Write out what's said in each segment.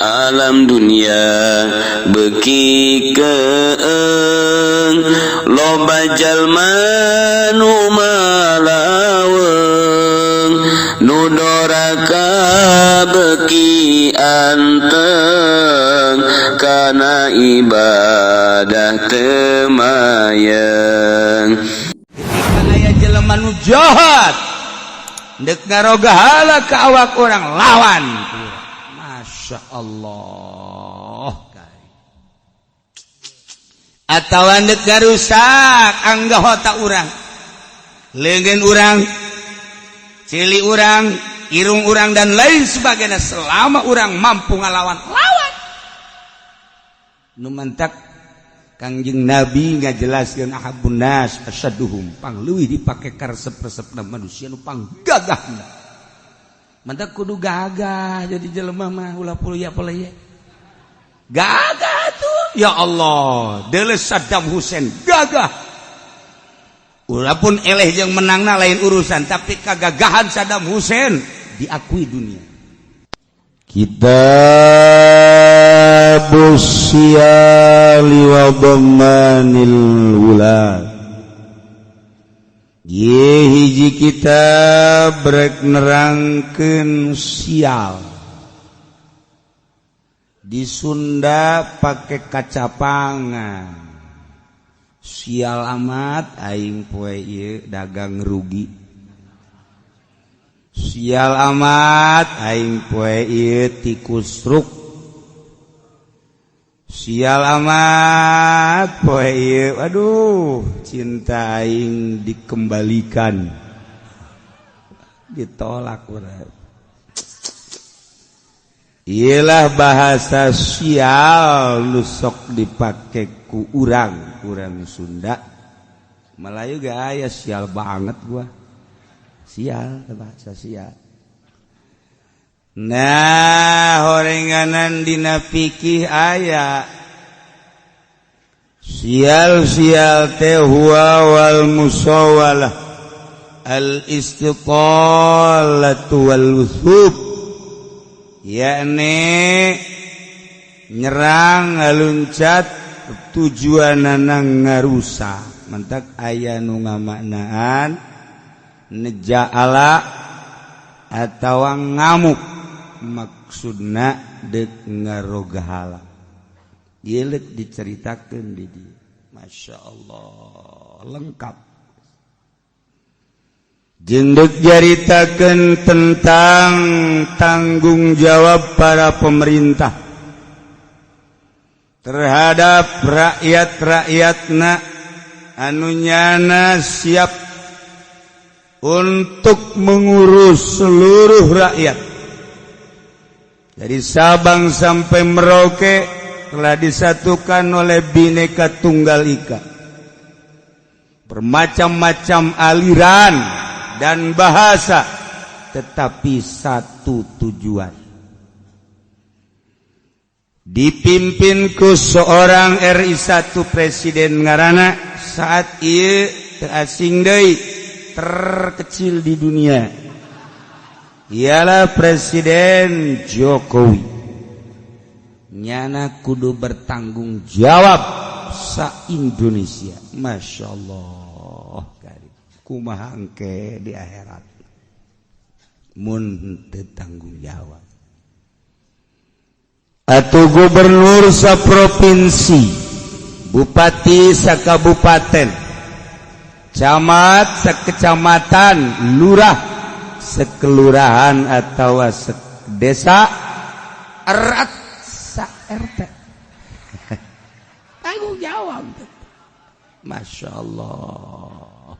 Alam dunia beuki keeng, loba jalma nu malaweung, nu doraka beuki anteng kana ibadah teu mayeng. Ketika aya jelema nu jahat dek ngarogahala ka awak urang, lawan. Masya Allah, atau dek ngarusak anggota urang, leungeun urang, ceuli urang, irung urang, dan lain sebagainya, selama urang mampu ngalawan, lawan. Nu mantak Kangjeng Nabi ngajelaskeun ahabbun nas asyadduhum, pangleuwih dipake karesep-resepna manusia nu panggagahna. Mantak kudu gagah jadi jelema mah, ulah ya pola gagah tuh. Ya Allah, deuleu Saddam Hussein gagah. Ulah pun eleh jeung menangna lain urusan, tapi kagagahan Saddam Hussein diakui dunia. Kitab Siyali wa Dhammanil Wulad. Ye hiji kitab rek nerangkeun sial. Di Sunda pake kacapangan, "Sial amat aing poe ieu dagang rugi, sial amat aing poe ieu tikus ruk, sial amat poe ieu, aduh, cinta aing dikembalikan, ditolak." Urang Iyalah bahasa sial nu sok dipake ku urang urang Sunda. Melayu gak aya sial banget gua, sial, bahasa sial. Nah, horenganan dina fikih aya sial. Sial teh huwa wal musawalah al istiqalatu wal wuthub, yakni nyerang, ngaluncat, tujuanana ngarusak. Mantak aya nu ngamaknaan nejaala atawa ngamuk, maksudna dek ngarogahala. Ieu diceritakeun di dieu, Masya Allah, lengkap. Jeung dek nyaritakeun tentang tanggung jawab para pemerintah terhadap rakyat-rakyatna anu nyana siap untuk mengurus seluruh rakyat dari Sabang sampai Merauke, telah disatukan oleh Bhinneka Tunggal Ika. Bermacam-macam aliran dan bahasa, tetapi satu tujuan, dipimpin ku seorang RI 1 presiden, ngarana saat ieu asing deui, terkecil di dunia, ialah Presiden Jokowi. Nyana kudu bertanggung jawab sa Indonesia. Masya Allah, kumaha engke di akhirat mun teu tanggung jawab? Atau gubernur sa provinsi, bupati sa kabupaten, camat sekecamatan, lurah sekelurahan atau desa, erat sa RT, tanggung jawab. Masya Allah,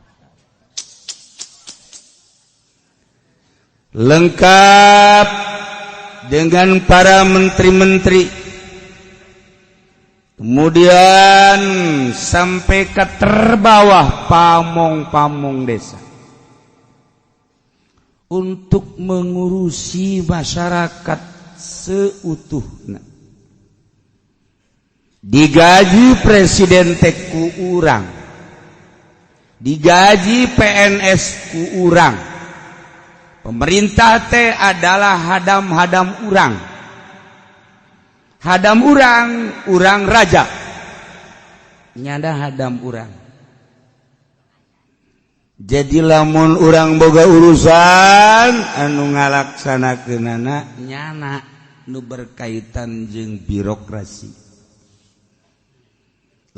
lengkap dengan para menteri-menteri, kemudian sampai ke terbawah pamong-pamong desa untuk mengurusi masyarakat seutuhnya. Digaji presiden teh ku urang, digaji PNS ku urang. Pemerintah teh adalah hadam-hadam urang. Hadam urang, urang raja. Nyada hadam urang. Jadi lamun urang boga urusan anu ngalaksanakeunana nyana nu berkaitan jeung birokrasi.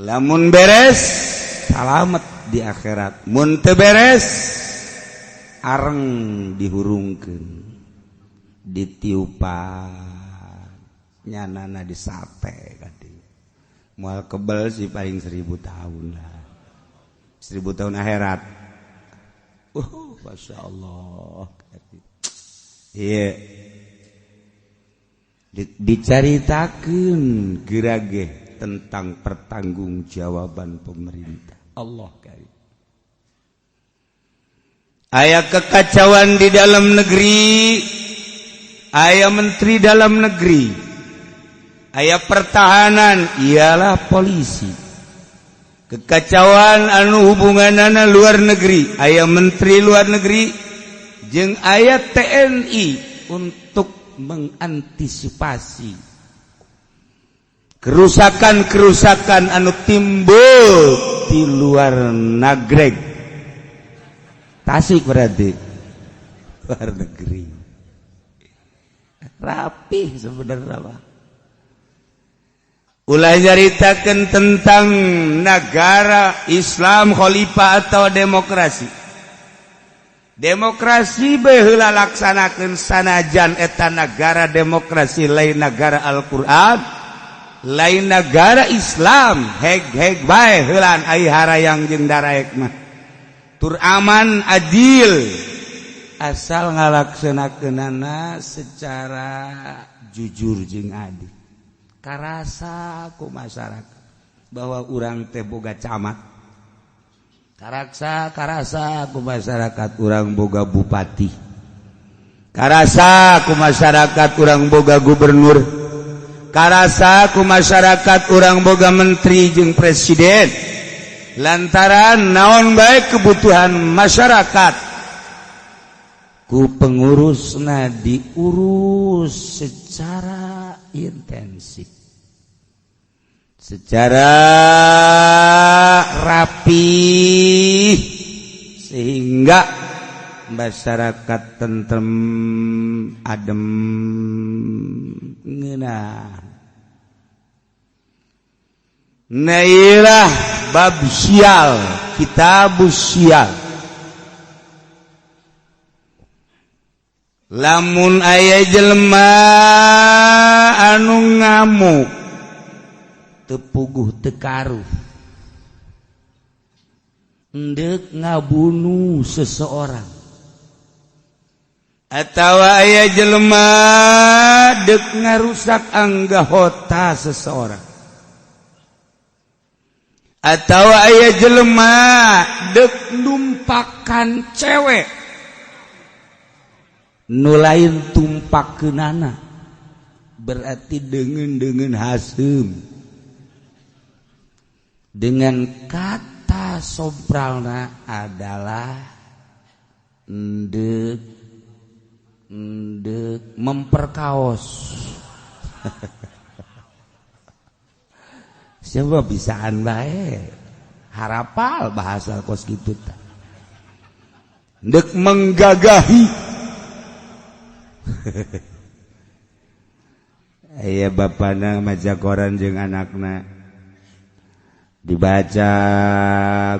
Lamun beres salamet di akhirat, mun teu beres areng dihurungkeun, ditiupan, nyanana disate kadi. Moal kebel sih paling 1000 tahun lah. 1000 tahun akhirat. Masya Allah. Iya. Dicaritakeun gerage tentang pertanggungjawaban pemerintah. Allah karim. Aya kekacauan di dalam negeri, aya menteri dalam negeri, aya pertahanan ialah polisi. Kekacauan anu hubunganana luar negeri, aya menteri luar negeri jeung aya TNI untuk mengantisipasi kerusakan-kerusakan anu timbul di luar nagreg. Tasik berarti luar negeri. Rapih sebenarnya Pak. Ulah nyaritakeun tentang negara Islam, khalifah atau demokrasi. Demokrasi baheula laksanakeun sanajan eta negara demokrasi lain negara Al-Qur'an, lain negara Islam, heg-heg bae heulaan ai harayang jeung daraek mah. Tur aman adil asal ngalaksanakeunana secara jujur jeung adil. Karasa ku masyarakat bahwa urang teh boga camat, karasa karasa ku masyarakat urang boga bupati, karasa ku masyarakat urang boga gubernur, karasa ku masyarakat urang boga menteri jeung presiden. Lantaran naon bae kebutuhan masyarakat ku pengurusna diurus secara intensif, secara rapi, sehingga masyarakat tentrem adem ngeunah. Nailah bab sial, kitabus sial. Lamun aya jelema anu ngamuk teu puguh teu karuh, endek ngabunuh seseorang, atawa aya jelema dek ngarusak anggota seseorang, atau aya jelema dek numpakan cewek nu lain tumpakeunana, berarti deungeun-deungeun haseum. Dengan kata sopralna adalah endek endek memperkaos. Siapa bisaan bae harapal bahasa kos gitu ta. Ndek menggagahi. Aya bapana maca koran jeung anakna. Dibaca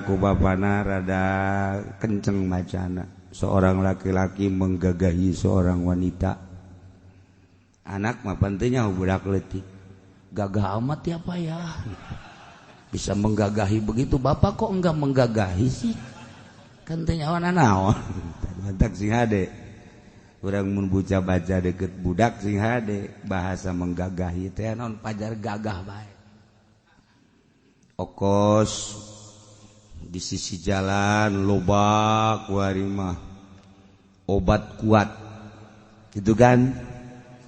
ku bapana rada kenceng macana. Seorang laki-laki menggagahi seorang wanita. Anak mah pentingnya budak leutik. Gagah amat ya Pak ya, bisa menggagahi begitu, bapak kok enggak menggagahi sih, kan teu nyawa naon. Mantak sing hade urang mun buca baca deket budak sing hade bahasa menggagahi teh naon, pajar gagah bae. Okos di sisi jalan loba kuari mah obat kuat gitu kan.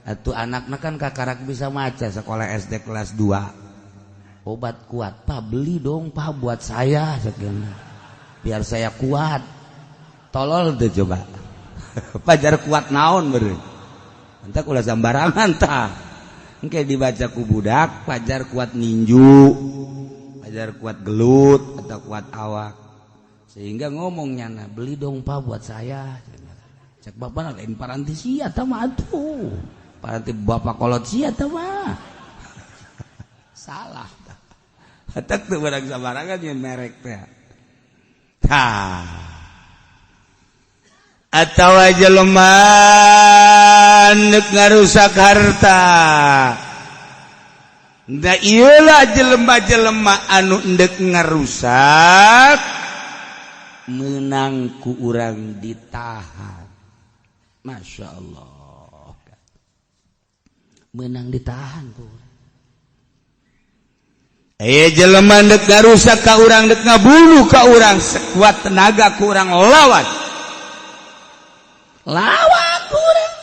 Atuh anakna kan kakarak bisa maca sekolah SD kelas 2. Obat kuat, Pak beli dong Pak buat saya sekian. Biar saya kuat. Tolol deh coba. Pajar kuat naon beureun. Entak ulah sambarangan tah. Engke dibaca ku budak, pajar kuat ninju, pajar kuat gelut atau kuat awak, sehingga ngomongnya, "Nah, beli dong, Pak, buat saya." Cek bapak, "Lain paranti sia tah mah atuh, paranti bapak kolot sia tah mah." Salah. Hatak tuh barang sabarangan yang merek teh. Tah, atau jelema ngarusak harta. Nah, iyalah, jelema-jelema anu ndek ngarusak menang ku urang ditahan. Masya Allah, menang ditahan ku. Eh, jelema ndek ngarusak ka urang, ndek ngabunuh ka urang, sekuat tenaga ku urang lawan, lawan ku urang.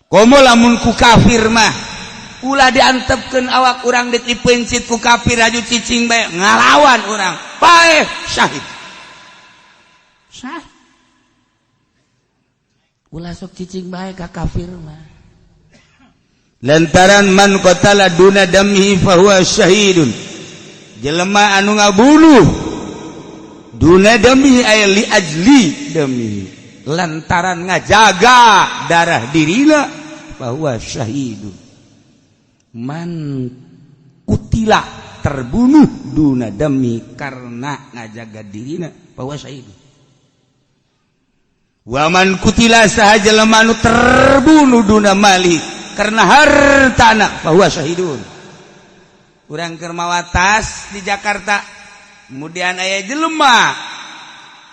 Komo lamun ku kafir mah, ulah diantepkeun awak urang. Dek dipencit ku kafir, aju cicing bae, ngalawan urang, paeh syahid, syahid. Ulah sok cicing bae ka kafir mah, lantaran man qatala duna damihi fahuwa syahidun. Jelema anu ngabunuh duna damihi ay li ajli damihi, lantaran ngajaga darah dirina, bahwa syahidun. Man kutila, terbunuh, duna dami, karena ngajaga dirina, bahwa syahidun. Waman kutila, saha jelema anu terbunuh, duna mali, karena hartana, bahwa syahidun. Urang keur mawa tas di Jakarta, kemudian aya jelema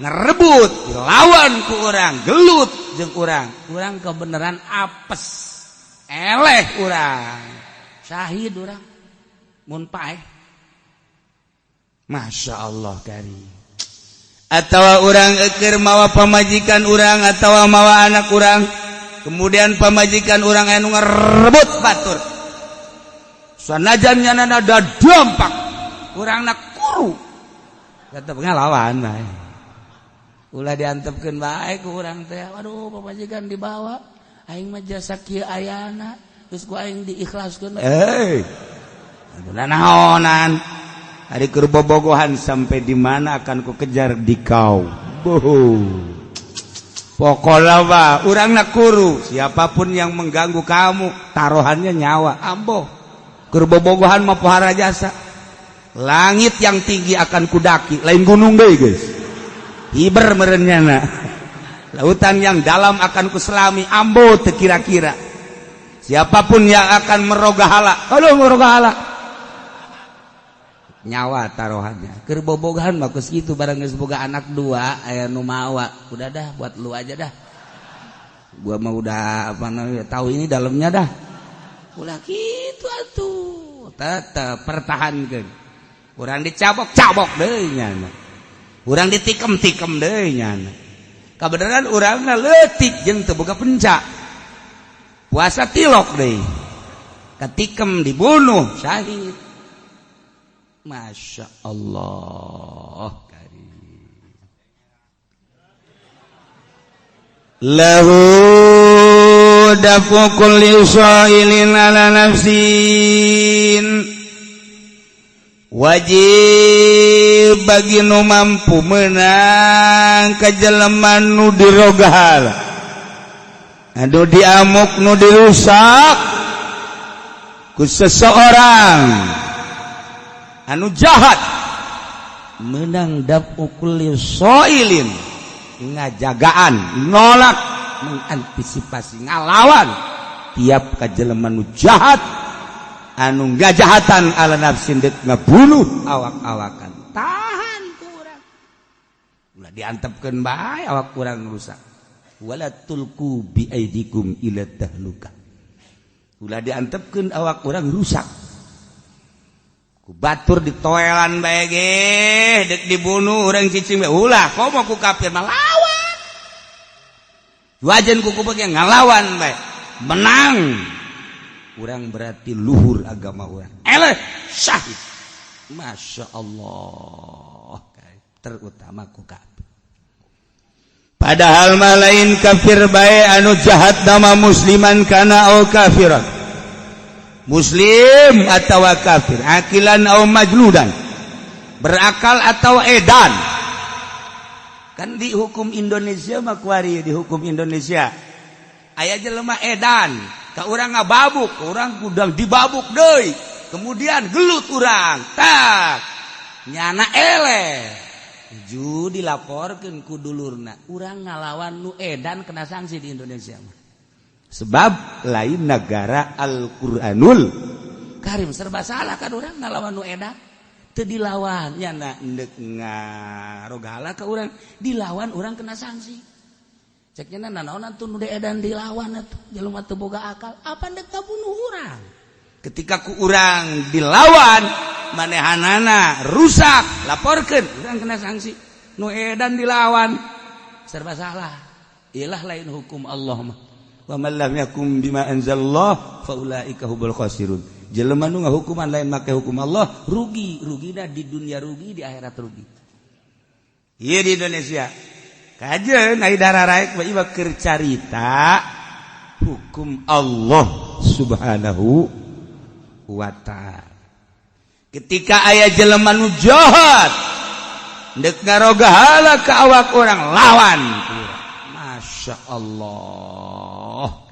ngerebut, dilawan ku urang, gelut jeung urang, urang kebenaran apes, eleh urang, syahid urang mun paeh. Masya Allah kari. Atau urang eker mawa pamajikan urang atau mawa anak urang, kemudian pamajikan urang anu ngerebut batur, sanajan nyana ada dampak, urang nak kuru tetep ngalawan bae. Ulah diantepkeun bae ku urang teh, "Waduh, pamajikan dibawa, aing mah jasa kieu ayana, geus ku aing diikhlaskeun." Eh, naonan ari keur bobogohan, "Sampai di mana akan ku kejar di kau." Boho, pokoknya mah urang nak kuru, siapapun yang mengganggu kamu, taruhannya nyawa. Amboh, keur bobogohan mah pohara jasa. "Langit yang tinggi akan kudaki," lain gunung deh, guys, hiber merenyana. "Lautan yang dalam akan kuselami." Ambo, teu kira-kira. Siapapun yang akan merogahala, aduh, merogahala, nyawa taruhannya. Keur bobogohan mah geus kitu. Barang geus boga anak dua, aya nu mawa, "Udah dah, buat lu aja dah, gua mah udah apa namanya, tahu ini dalamnya dah." Ulah kitu atuh, tetep pertahankeun. Urang dicabok, cabok deui nyana. Urang ditikem, tikem deui nyana. Kabeneran urangna leutik jeung teu boga penca, puasa tilok deui, katikem, dibunuh, syahid. Masya Allah karim. Lahu dafu kulli sa'ilin ala nafsin, wajib bagi nu mampu menang ka jelema nu dirogahala, anu diamuk, nu dirusak ku seseorang anu jahat, menang dafu kulli sa'ilin, ngajagaan, nolak, mengantisipasi, ngalawan tiap ka jelema nu jahat, anu ngajahatan, ala nafsin, dek ngabunuh awak-awakan. Tahan ku urang, ulah diantepkeun bae awak urang rusak. Wala tulqu bi aidikum ila tahluka, ulah diantepkeun awak urang rusak ku batur, ditoelan bae ge, dek dibunuh urang cicing bae, ulah. Komo ku kafir mah lawan, wajan ku kubek ngalawan bae, menang urang, berarti luhur agama urang, eleh, syahid. Masya Allah, terutama ku kafir. Padahal mah lain kafir bae anu jahat, nama musliman kana au kafiran. Muslim atau kafir, aqilan atau majnunan, berakal atau edan. Kan di hukum Indonesia mah kuari, di hukum Indonesia aya jelema edan ka urang, ngababuk urang, kudang dibabuk deui, kemudian gelut urang, tak nyana eleh ju dilaporkeun ku dulurna, urang ngalawan nu edan kena sanksi di Indonesia mah, sebab lain negara Al-Qur'anul Karim. Serba salah kan urang ngalawan nu edan. Teu dilawan, nyana endek ngarogala ka urang, dilawan urang kena sanksi. Ceknya nanaon atuh nu edan dilawan atuh, jelema teu boga akal apa ndek bunuh urang. Ketika ku urang dilawan, manehanana rusak, laporkeun, urang kena sanksi. Nu edan dilawan, serba salah. Ilah, lain hukum Allah mah. Wa man lam yahkum bima anzalallah faulaika humul khasirun. Jelema nu ngahukuman lain make hukum Allah rugi, rugina di dunia rugi, di akhirat rugi. Ieu di Indonesia. Kajeun ai dararaek mah ieu keur carita hukum Allah Subhanahu wa Ta'ala. Ketika aya jelema nu jahat ndek ngarogahala ka awak urang, lawan. Masya Allah.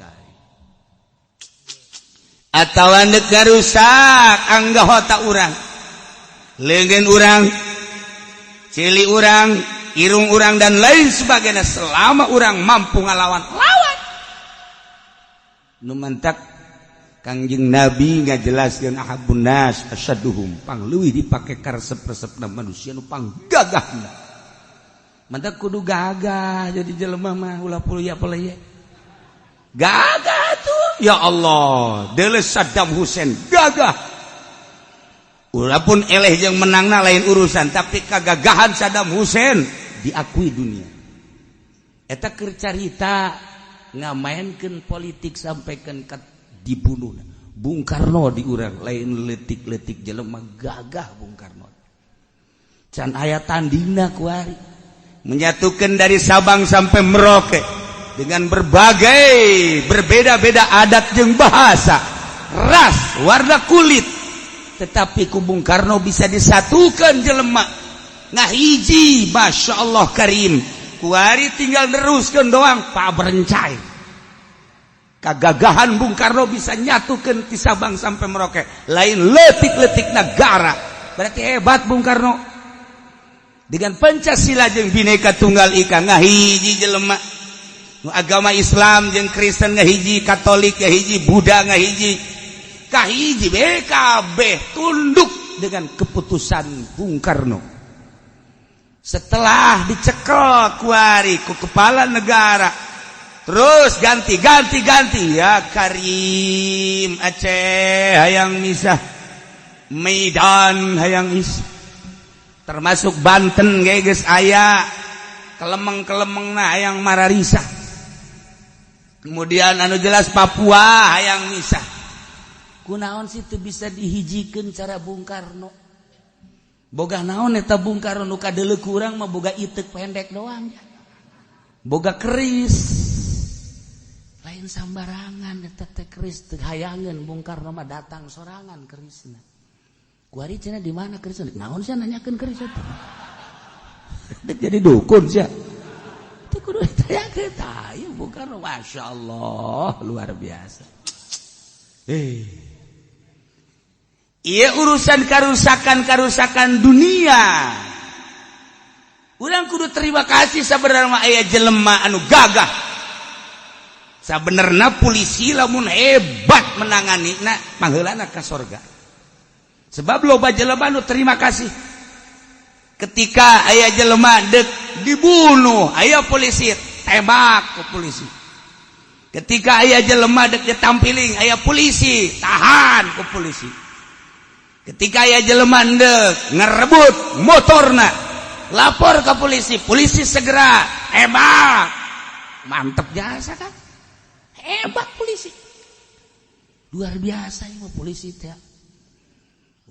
Atau ndek ngarusak anggota urang, leungeun urang, ceuli urang, irung urang, dan lain sebagainya, selama urang mampu ngalawan, lawan. Nu mantak Kangjeng Nabi ngajelaskeun ahabbun nas asyadduhum, pangleuwih dipake karesep-resepna manusia nu panggagahna. Mantak kudu gagah jadi jelema mah, ulah puluya peleye. Gagah tuh, ya Allah, deles Saddam Hussein gagah. Ulah pun eleh yang menangna lain urusan, tapi kagagahan Saddam Hussein diakui dunia. Eta keur carita ngamainkeun politik sampaikan ke dibunuh. Bung Karno di urang lain letik-letik, jelema gagah Bung Karno. Can aya tandingna kuari, menyatukan dari Sabang sampai Merauke dengan berbagai berbeda-beda adat jeung bahasa, ras, warna kulit, tetapi ku Bung Karno bisa disatukan jelema ngahiji. Masya Allah Karim, kuari tinggal neruskan doang Pak Berencai. Kagagahan Bung Karno bisa nyatukan ti Sabang sampai Merauke, lain letik-letik negara. Berarti hebat Bung Karno dengan Pancasila jeung Bhinneka Tunggal Ika, ngahiji jelema. Nu agama Islam jeung Kristen ngahiji, Katolik ngahiji, Buddha ngahiji, kahiji, BKB tunduk dengan keputusan Bung Karno. Setelah dicekel kuari ku kepala negara, terus ganti, ganti, ganti, ya Karim, Aceh hayang misah, Medan hayang is, termasuk Banten geus aya kelemeng-kelemeng nah hayang mararisah. Kemudian anu jelas Papua hayang misah. Kunaon sih teu bisa dihijikeun cara Bung Karno? Boga naon eta Bung Karno? Nu kadeuleu urang mah boga iteuk pendek doang, boga keris lain sambarangan. Eta teh keris teu hayangeun Bung Karno mah, datang sorangan kerisna. Kuari cenah di mana kerisna? Naon sia nanyakeun keris eta? Dek jadi dukun sia? Teu kudu ditanyakeun. Tah ieu Bung Karno, Masya Allah, luar biasa. Iya, urusan karusakan-karusakan dunia, urang kudu terima kasih sebenarnya aya jelema anu gagah. Sebenarnya polisi lamun hebat menangani na pangheulana ka sorga, sebab loba jelema anu terima kasih ketika aya jelema dek dibunuh, aya polisi, tembak ke polisi. Ketika aya jelema dek ditampiling, aya polisi, tahan ke polisi. Ketika aya jelema dek ngerebut motorna, lapor ke polisi, polisi segera tembak. Mantep jasa kan, hebat polisi, luar biasa ini polisi teh.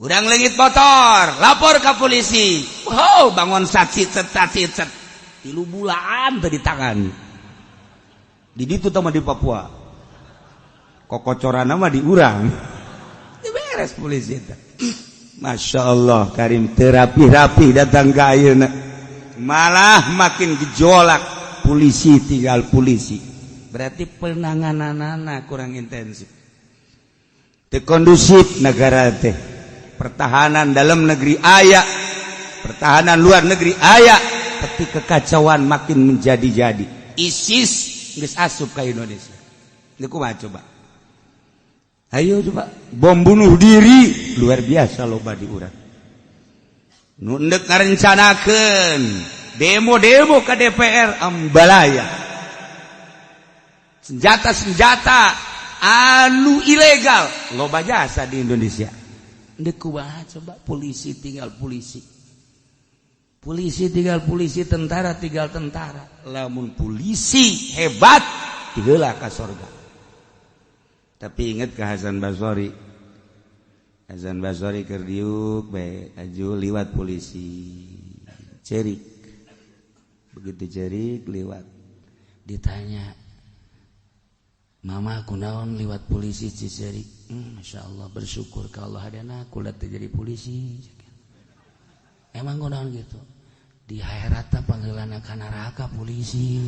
Urang leungit motor, lapor ke polisi. Wow, bangun sacit sacit 3 bulan tadi tangan di ditu mah. Di Papua kokocoran mah, di urang. Beres polisi teh. Masya Allah, Karim terapi-rapi datang ke ayeuna. Malah makin gejolak, polisi tinggal polisi. Berarti penanganan anak kurang intensif. Teu kondusif negara teh. Pertahanan dalam negeri aya, pertahanan luar negeri aya, tapi kekacauan makin menjadi-jadi. ISIS geus asup ke Indonesia. Ini kumaha coba? Ayo coba, bom bunuh diri luar biasa loba di urang. Nu endek ngarencanakeun demo-demo ke DPR ambalaya. Senjata-senjata anu ilegal loba jasa di Indonesia. Endek kumaha coba, polisi tinggal polisi. Polisi tinggal polisi, tentara tinggal tentara. Lamun polisi hebat, tiheula ka sorga. Tapi inget ke Hasan Basori. Hasan Basori keur diuk bae, aju liwat polisi. Cerik. Begitu cerik liwat. Ditanya, "Mama, kunaon liwat polisi cicerik?" Masya Allah, bersyukur ke Allah hadana aku lihat jadi polisi. Emang kunaon gitu? Di akhirat panggilan ka neraka polisi.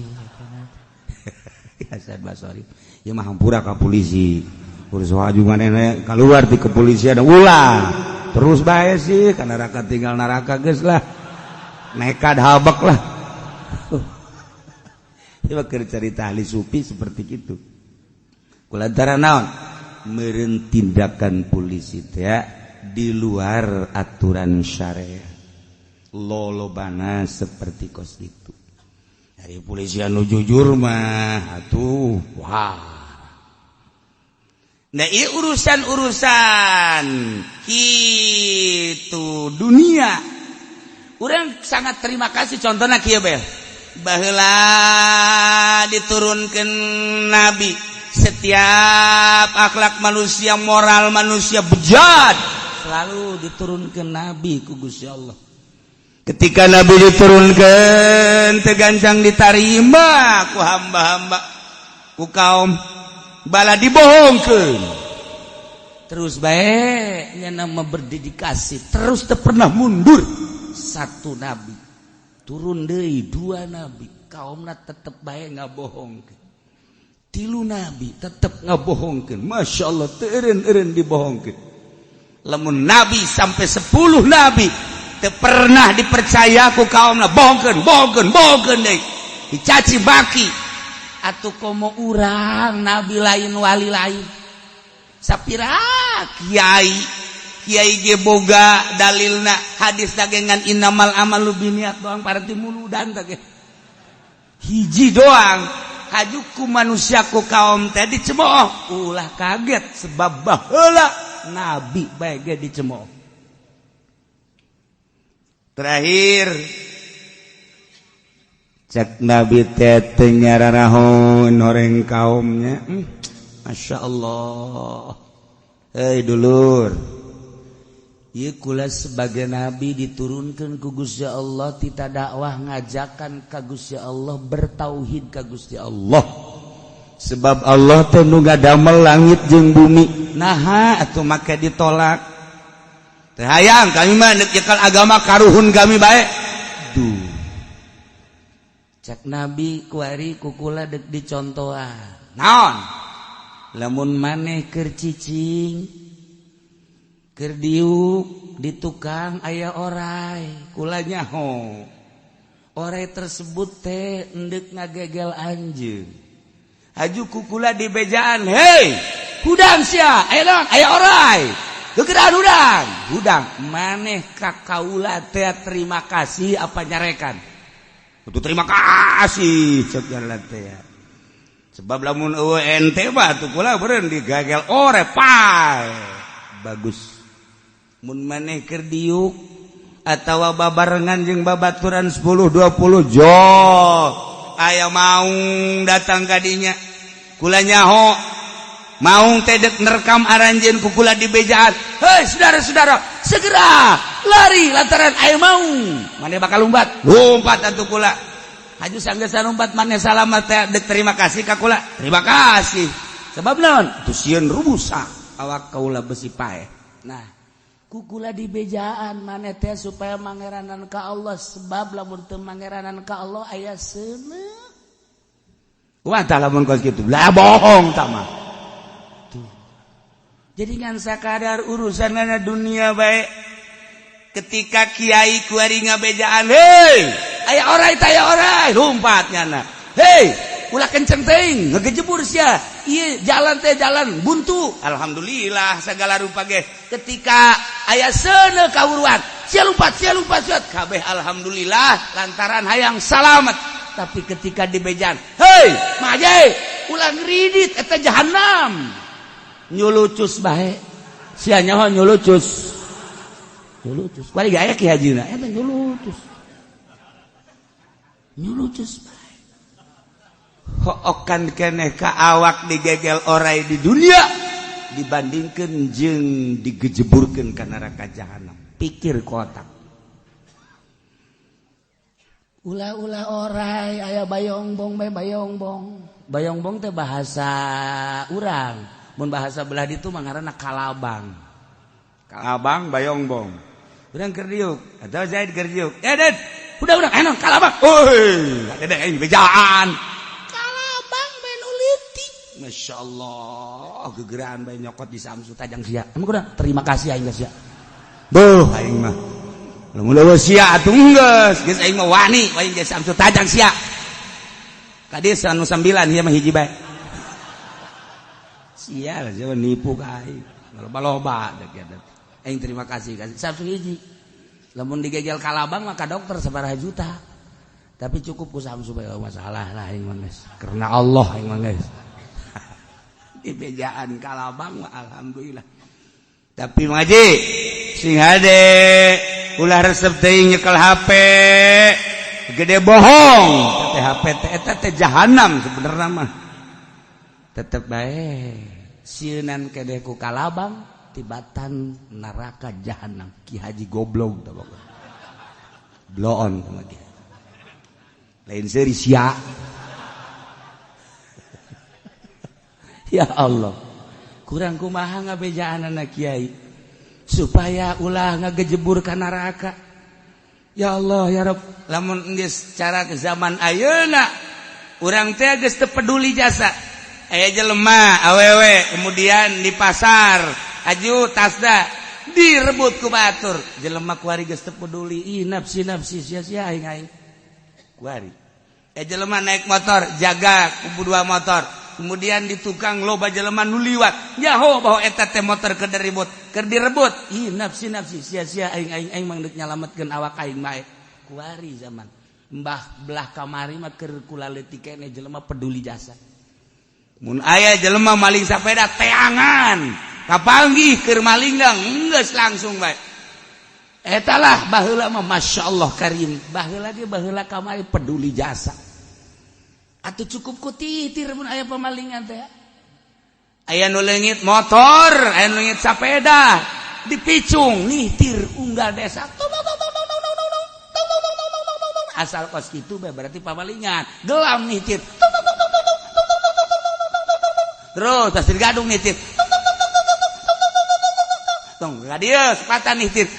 Hasan Basori ya mah hampura ka polisi. Urus waju manehna keluar di kepolisian ulah. Terus bae sih ka neraka tinggal neraka, geus lah. Nekat habek lah. Coba keur cerita ahli sufi seperti itu. Kulantaran naon? Meureun tindakan polisi teh di luar aturan syariat. Lolobana seperti kos gitu. Dari polisi anu jujur mah atuh wah. Nah, iya urusan-urusan itu dunia. Urang sangat terima kasih, contohnya kieu bel. Baheula diturunkan nabi, setiap akhlak manusia, moral manusia bejat, selalu diturunkan nabi ku Gusti Allah. Ketika nabi diturunkan, teu gancang ditarima ku hamba-hamba, ku kaum, bala dibohongkeun. Terus baik nama berdedikasi, terus teu pernah mundur. Satu nabi turun deui, dua nabi, kaumna tetep bae ngabohongkeun. Tilu nabi tetep ngabohongkeun. Masya Allah, teu eureun-eureun dibohongkeun. Lamun nabi sampai 10 nabi teu pernah dipercaya ku kaumna, bohongkeun, bohongkeun, bohongkeun deui, dicaci maki. Atuh komo urang, nabi lain, wali lain, sapira kiai kiai ge boga dalilna hadis dagengan innamal amalu biniat doang, parti muludan teh hiji doang. Hajuku manusia ku kaum teh dicemooh, ulah kaget, sebab baheula nabi bae ge dicemooh. Terakhir cek nabi teh teu nyararahon horeng kaumnya. Masya Allah, hei dulur. Ieu kula sebagai nabi diturunkan ku Gusti Allah, tita dakwah ngajakan ka Gusti Allah, bertauhid ka Gusti Allah, sebab Allah teh nu ngadamel langit jeung bumi. Naha atuh make ditolak? Teu hayang kami mah, neuk nyekel agama karuhun kami bae. Duh, cek nabi kuari kukula dek dicontohan naon? Lamun maneh keur cicing, keur diuk di tukang, aya orai, kula nyaho orai tersebut teh endek ngagegel anjeun. Haju kukula di bejaan, "Hei, hudang sia, aya naon? Aya orai, gegeran hudang hudang." Maneh ka kaula teh terima kasih apa nyarekan? Itu terima kasih cek jalan teh ya. Sebab lamun eueuh ente mah atuh kula beureun digagel ore pae. Bagus. Mun maneh keur diuk atawa babarengan jeung babaturan 10 20 jo, aya maung datang ka dinya, kula nyaho maung teh dek nerkam aranjeun, ku kula di bejaan, "Hei saudara-saudara, segera lari lantaran aya maung." Maneh bakal lumpat, lompat atuh kula. Haju sanggeus lompat, maneh salamat teh dek terima kasih ka kula? Terima kasih. Sebab naon? Tuh sieun rusak awak kaula besi paeh. Nah, kukula di bejaan maneh teh supaya mangeranan ka Allah, sebab lamun teu mangeranan ka Allah aya seuneu. Kumaha tah lamun kos kitu? Lah bohong tah mah. Tuh. Jadi ngan sakadar urusan dunia bae. Ketika kiai kuari ngabejaan, hei, aya orai teh, aya orai, lumpat nyana. Hei, ulah kenceng teuing, ngegejebur sia. Ieu jalan teh jalan buntu. Alhamdulillah segala rupa ge. Ketika aya seuneu kawuruan, sia lumpat, sia lumpat, sia kabeh alhamdulillah lantaran hayang salamet. Tapi ketika di bejaan, hei, maje, ulah ngeridit eta jahanam. Nyulucus bae. Sia nyaho nyulucus. Nyulucus. Kuari gaya ki hajina eta nyulucus. Nyulucus bae. Hookan keneh ka awak digegel orai di dunia dibandingkan jeung digejeburkeun ka neraka jahanam. Pikir kotak. Ulah-ulah orai aya bayongbong bae, bayongbong. Bayongbong teh bahasa urang. Mun bahasa belah ditu mah ngaranna kalabang. Kalabang bayongbong. Urang keur diuk atau Zaid keur diuk. Eh, Ded, udah udah enak kalabang. Oi, dede aing bejaan. Kalabang bae nu leutik. Masya Allah, gegeraan bae nyokot di Samsu tajang sia. Emang udah terima kasih aing sia. Duh, aing mah. Lamun leuweuh sia atuh geus, geus aing mah wani aing ge Samsu tajang sia. Kadieu anu 9 ieu mah hiji bae. Sia sia nipu ka aing. Loba-loba dek ya. Aing terima kasih kasih Samsu hiji. Lamun digegel kalabang maka dokter sabaraha juta. Tapi cukup ku Samsu bae masalah lah aing mah geus. Karena Allah aing mah geus. Di bejaan kalabang mah alhamdulillah. Tapi ngaji sing hade ulah resep teuing nyekel HP gede bohong. Teh HP teh eta teh jahanam sebenarnya mah. Tetep bae sieunan kedeh ku kalabang tibatan neraka jahanam. Ki Haji goblok tah pokokna. Bloon sama dia. Lain seuri sia. Ya Allah, kurang kumaha ngabejaan anak kiai supaya ulah ngagejebur ka neraka. Ya Allah ya Rabb, lamun geus cara ke zaman ayeuna urang teh geus teu peduli jasa. Aya jelema awewe kemudian di pasar aju tasda direbut ku batur. Jelema kuari geus teu peduli, ih nafsi nafsi sia-sia aing aing. Kuari. Aya jelema naik motor jaga kubu dua motor. Kemudian di tukang loba jelema nu liwat nyaho bahwa eta teh motor keur diribut, keur direbut. Ih nafsi nafsi sia-sia aing aing aing mah deuk nyalametkeun awak aing mah. Kuari zaman mbah belah kamari mah keur kula leutik keneh jelema peduli jasa. Mun aya jelema maling sapeda teangan kapanggih keur maling geus langsung bae. Eta lah baheula mah masyaallah karim. Baheula ge baheula kamari peduli jasa. Atuh cukup ku titir mun aya pemalingan teh. Aya nu leungit motor, aya nu leungit sapeda, dipicung nihtir unggal desa. Asal kos kitu bae berarti pamalingan. Gelam nihtir. Terus pasir gadung nihtir. Tong ka dieu sepatan nihtir.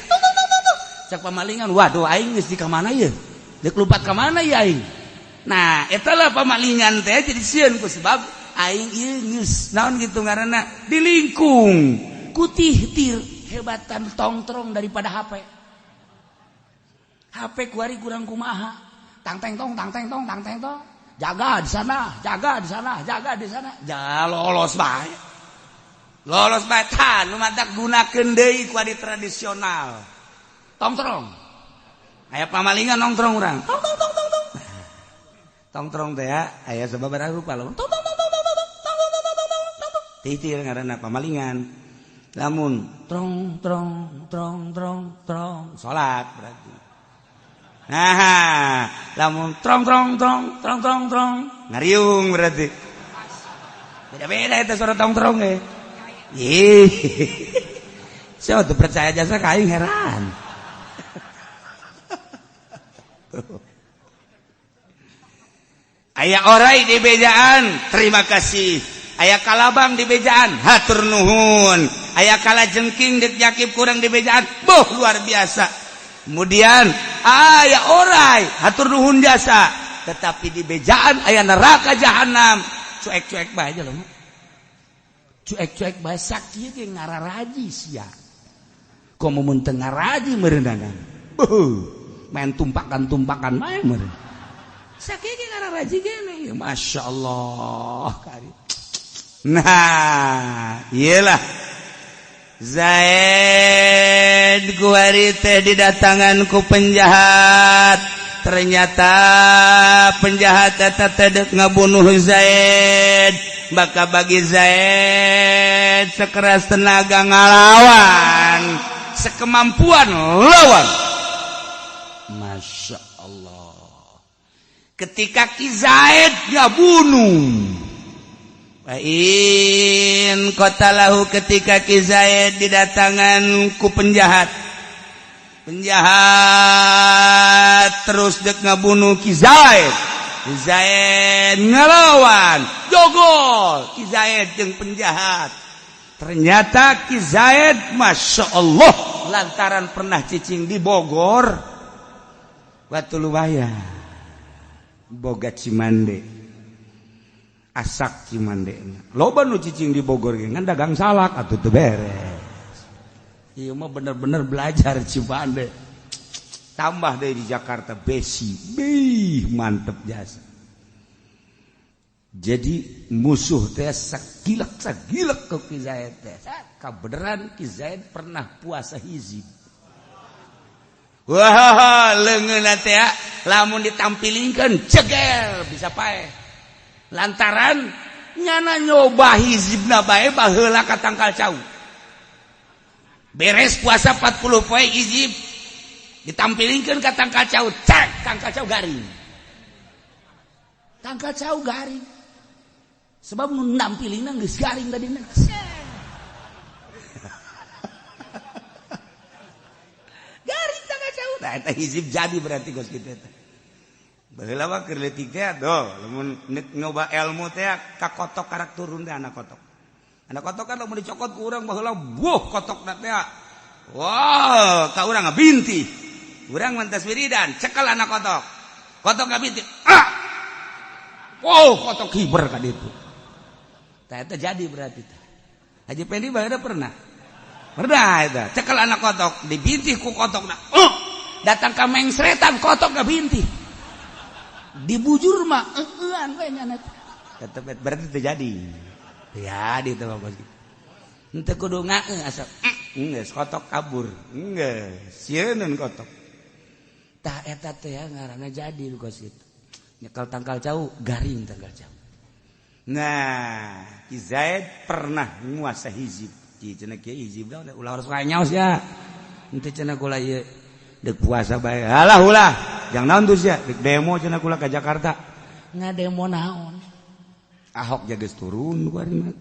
Cak pamalingan, waduh aing geus di ka mana ieu? Deuk lumpat ka mana ieu aing? Nah, etalah pamalingan teh jadi sieun ku sebab aing ieu geus naon kitu ngaranna dilingkung. Ku tihtir hebatan tongtrong daripada HP. HP kuari kurang kumaha. Tang teng tong tang teng tong tang teng tong. Jaga di sana, jaga di sana, jaga di sana. Ja lolos bae. Lolos bae tah nu matak gunakeun deui ku adi tradisional. Tongtrong. Aya pamalingan nongtrong urang. Tong tong tong tong tong. Tongtrong teh aya sababaraha rupa lamun tong tong tong tong tong tong tong tong tong tong tong. Titir ngaranna pamalingan. Lamun trong trong trong trong trong salat berarti. Nah, lamun trong trong trong trong trong trong ngariung berarti. Beda-beda itu suara tong trong ge. Ih. Saya tuh percaya jasa ka aing heran. Aya orai di bejaan, terima kasih. Aya kalabang di bejaan, hatur nuhun. Aya kala jengking dek jakib kurang di bejaan, boh luar biasa. Kemudian aya orai, hatur nuhun jasa. Tetapi di bejaan aya neraka jahanam, cuek-cuek bae aja loh, cuek-cuek bae. Sakieu ge ngararaji sia, komo mun teu ngaraji meureunana, main tumpakan-tumpakan bae meureun. Sakieu ge ngararaji gene, Masya Allah kari. Nah, iyalah Zaid kuari teh didatangan ku penjahat. Ternyata penjahat eta teh dek ngabunuh Zaid. Maka bagi Zaid sekeras tenaga ngalawan, sekemampuan lawan. Masya Allah, ketika Ki Zaid ngabunuh, in qatalahu, ketika Ki Zaid didatangan ku penjahat, penjahat terus dek ngabunuh Ki Zaid, Ki Zaid ngelawan, jogol Ki Zaid jeung penjahat. Ternyata Ki Zaid, Masya Allah, lantaran pernah cicing di Bogor, Batu Luwaya boga Cimande, asak Cimande, loba nu cicing di Bogor ge ngan dagang salak atuh teu beres. Ieu mah bener-bener belajar Cimande, tambah deh di Jakarta besi bih mantep jasa. Jadi musuh teh sakilek sakilek ke Ki Zaid teh. Kabeneran Ki Zaid pernah puasa hizib. Wah, leungeun teh lamun ditampilingkeun ceger bisa paeh, lantaran nyana nyoba hizibna bae baheula ka tangkal cau. Beres puasa 40 poe hizib, ditampilingkeun ka tangkal cau, cek tangkal cau garing, tangkal cau garing, sebab nu nampilingna geus garing tadina. Garing tangkal cau. Nah, eta hizib jadi berarti geus kitu eta. Baheula mah keur leutik teh doh, lamun nyoba ilmu teh ka kotok karak turun teh anak kotok. Anak kotok kan lamun dicokot ku urang baheula, buh, kotokna teh. Wah, ka urang ngabintih. Urang mantas wiridan, cekel anak kotok. Kotok ngabintih. Ah! Wow, kotok hiber ka ditu. Tah, eta jadi berarti teh. Haji Pendi baheula pernah. Pernah eta, cekel anak kotok, dibintih ku kotokna. Datang ka mengsretan kotok ngabintih. Dibujur mah eueuan we nya tetep berarti terjadi. Ya, di teh bos. Henteu kudu ngaeung asa geus kotok kabur. Geus sieun kotok. Tah, eta teh ngaranna jadi kos kitu. Nyekel tangkal cau, garing tangkal cau. Nah, Ki Zaid pernah nguasa hizib. Ki cenah kieu hizib ulah harus nyaos ya. Henteu cenah kula ieu dek puasa bae. Alah ulah. Jangan naon tuh sia, dek demo cenah kula ka Jakarta. Ngademo naon? Ahok jages turun ku ari mah.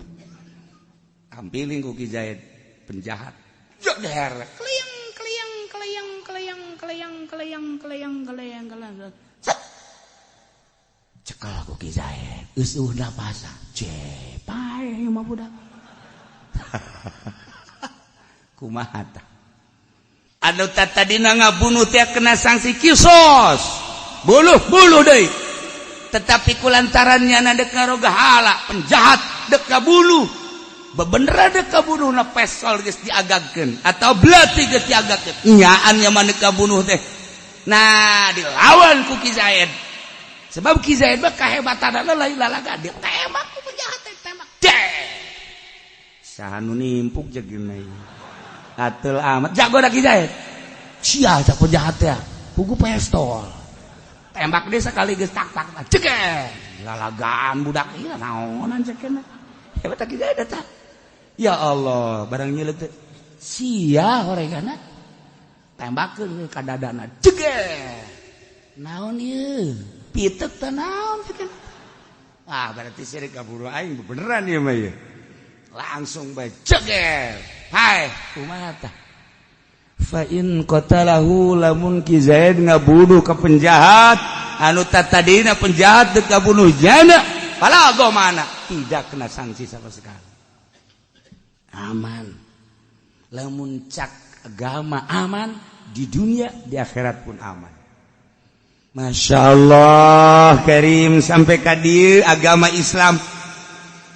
Tampiling ku Ki Zaid penjahat. Joger. Kliang kliang kliang kliang kliang kliang kliang kliang kliang. Set. Cekel ku Ki Zaid. Geus eueuh napasa. Ce, pae mah budak. Kumaha tah? Anu tadina ngabunuh teh kena sanksi kisos, buluh-buluh deui. Tetapi kulantarannya na dek ngaroga hala penjahat dek ngabunuh, bebeneran dek ngabunuh na, pesol geus diagagkeun atau belati geus diagagkeun, nyaan nya mah dek ngabunuh teh. Nah, dilawan ku Ki Zaid, sebab Ki Zaid mah kahebatanana lain lalaga. Ditembak ku penjahat teh, tembak deh, saha nu nimpuk jeung atul amat jago dah Ki Zaid. Sia cak penjahat ya. Pugu pestol. Tembak dia sekali geus tak tak tak ceker, lalagaan budak ieu naonan cekena. Hebat Ki Zaid eta. Ya Allah, barang nyeuleut teh. Sia horegana. Tembakeun ka dadana. Ceger. Naon ieu? Pitek teh naon cekena? Ah, berarti sirik kaburu aing beneran ieu mah ieu. Langsung bae ceger. Hai, kumaha tah? Fa in qatalahu, lamun Ki Zaid ngabunuh ka penjahat anu tadina penjahat dek ngabunuh jana, fala mana. Tidak kena sanksi sama sekali, aman. Lamun cak agama aman di dunia, di akhirat pun aman. Masya Allah Karim, sampai ka dieu agama Islam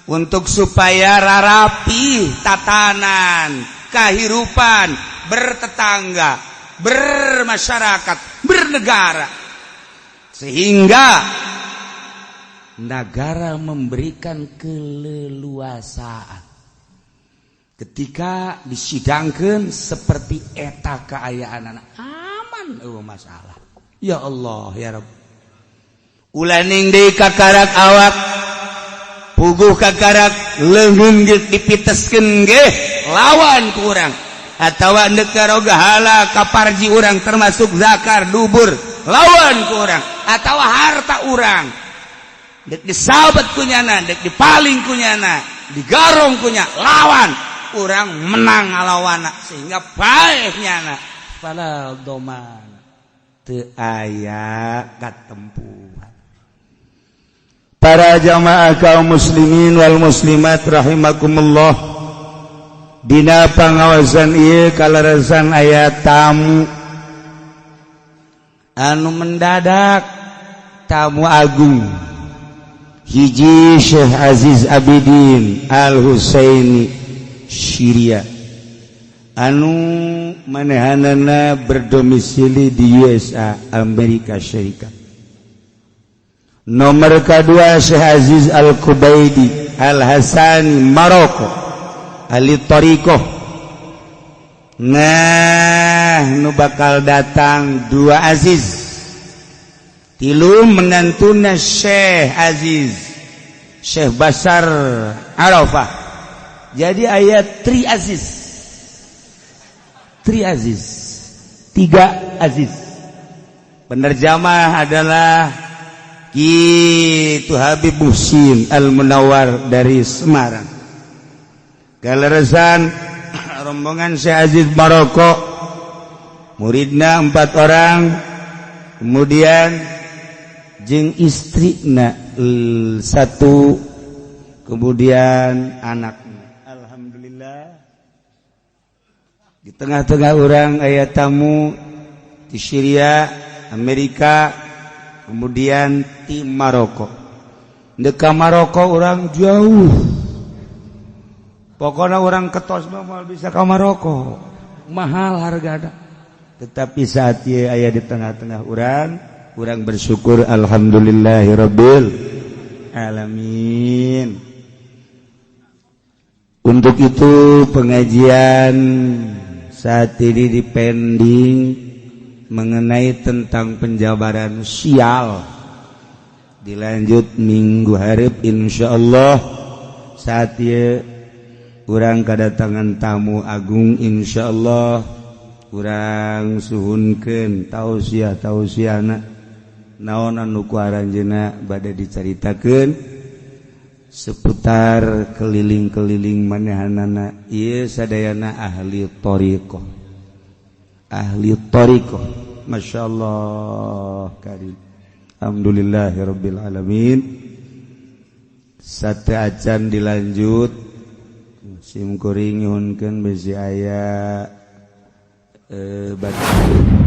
untuk supaya rarapi tatanan kehidupan bertetangga, bermasyarakat, bernegara, sehingga negara memberikan keleluasaan ketika disidangkan seperti eta keayaan anak aman, oh masalah. Ya Allah ya Rabb, ulaning deui kakarak awak, puguh kakarak leungeun geus dipiteskeun ge lawan ku urang, atawa ndek hala kaparji urang termasuk zakar dubur lawan ku urang, atawa harta urang dek disabat kunyana, dek dipaling kunyana, digarong kunya, lawan urang, menang ngalawana sehingga paeh nyana. Fala doman, teu aya katempuhan. Para jamaah kaum muslimin wal muslimat rahimakumullah, dina pangawasan ieu kaleresan aya tamu anu mendadak, tamu agung hiji Syekh Aziz Abidin Al Husaini Syria anu manehanana berdomisili di USA, Amerika Serikat. Nomor kedua Syekh Aziz Al Kubaidi Al Hasani Maroko, ahli thoriqoh. Nah, nu bakal datang dua Aziz, tilu menantuna Syekh Aziz, Syekh Basar Arafah. Jadi aya tri Aziz, tri Aziz, tiga Aziz. Penerjemah adalah itu Habib Muhsin Al Munawar dari Semarang. Kaleresan rombongan Syekh Aziz Maroko muridna empat orang, kemudian jeng istrina satu, kemudian anak. Alhamdulillah, di tengah-tengah orang aya tamu di Syria, Amerika, kemudian di Maroko. Deka Maroko orang jauh, pokoknya orang ketos mah bisa ke Maroko, mahal harga ada. Tetapi saat dia aya di tengah-tengah orang, urang bersyukur, alhamdulillahirabbil alamin. Untuk itu pengajian saat ini dipending mengenai tentang penjabaran sial, dilanjut minggu hareup insyaallah. Saat ieu urang kedatangan tamu agung, insyaallah urang suhunkeun tausiah tausiahna naon anu ku aranjeunna bade dicaritakeun seputar keliling-keliling manehanana. Ieu sadayana ahli thoriqoh, ahli thoriqoh. Masya Allah karim, alhamdulillahirabbil alamin. Sate acan dilanjut, sim kuring nyuhunkeun bisi aya batu.